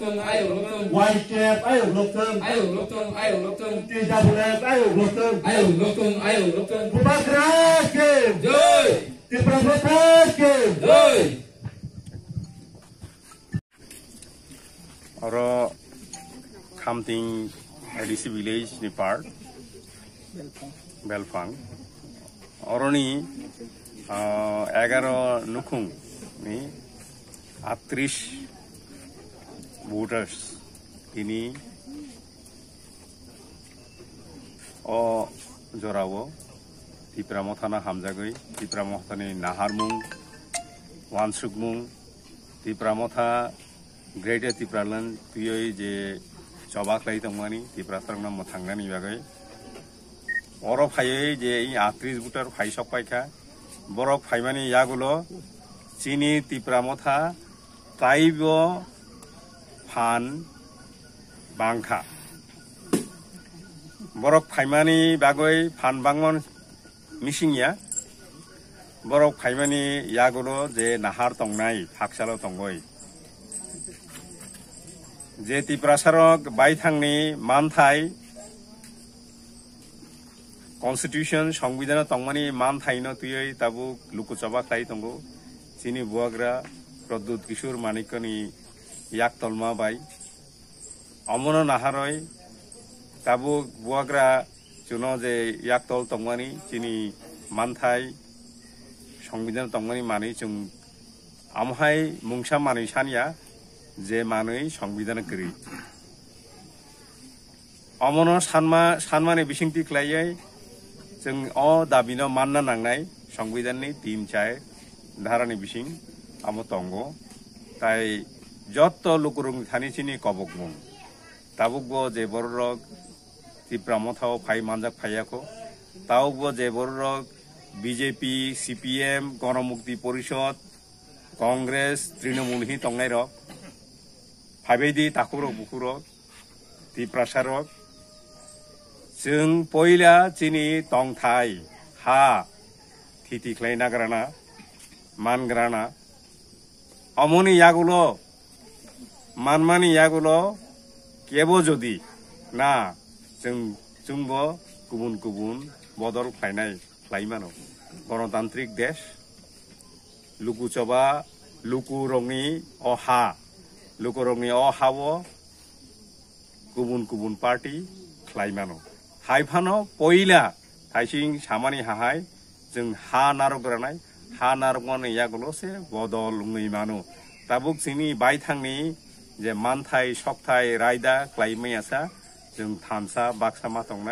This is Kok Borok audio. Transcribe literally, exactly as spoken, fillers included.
Ayok lokthung. White cap ayok lokthung. Ayok lokthung, ayok lokthung. T W F ayok lokthung. Ayok lokthung, ayok lokthung. Bubagra ki. Jai. Tipra Motha ki. Jai. Oro Khamting A D C village ni part Belphang. Oroni, ah, egaro nukhung ni atris voters tini o jorao Tipra Mothano hamjagwi, Tipra Mothani naharmung, wansukmung, Tipra Motha Greater Tipraland twiwi je choba khlai tongmani, Tiprasarokno mwthangnani bagwi. Oro phaiwi je i atris voter phai sok paikha, borok phaimani yagulo chini Tipra Motha taibo phan bangkha. Borok phaimani bagwi phan bangmani mising ya. Borok phaimani yagulo je nahar tongnai, thaksalo tongoi. Je Tiprasarok baithangni manthai, Constitution, Songbidhano tongmani manthaino twiwi tabuk lukuchoba khlai tongo. Chini buagra Pradyut Kishore Manikyani yaktolma bai. Omono naharwi tabuk buagra chuno je yaktol tongmani chini manthai Songbidhan tongmani manwi chwng amohai mungsa manwi sanya je manwi Songbidhan kwrwi. Omono sanma, sanmani bisingtwi khlaiwi chwng o dabino manna nangnai Songbidhanni tin char dharani bising amo tongo. Tai jotto lukurokni thani chini kobokmung. Tabukbo je bororok Tipra Mothao phai manjak phaiyakho. Tabukbo je bororok B J P, C P M, Ganamukti Porishod, Congress, Trinamool hi tongnairok. Phaibaidi takhukrok bukhukrok, Tiprasarok. Chwng poila chini tongthai ha thiti khlai nagrana, mangrana. Omoni yagulo, manmani yagulo kebo jodi na chwng, chwngbo kubun kubun bodol khlainai, khlai mano. Ganatantrik desh, lukuchoba, lukurokni o ha, lukurokni o ha-o kubun kubun party khlai mano. Hai phano poila thaising samani hahai chwng ha narwk granai, ha narwkmani yagulo se bodol wngwi mano. Tabuk chini baithangni je manthai, sokthai, raida khlai maya sa chwng thansa baksa ma tongnai.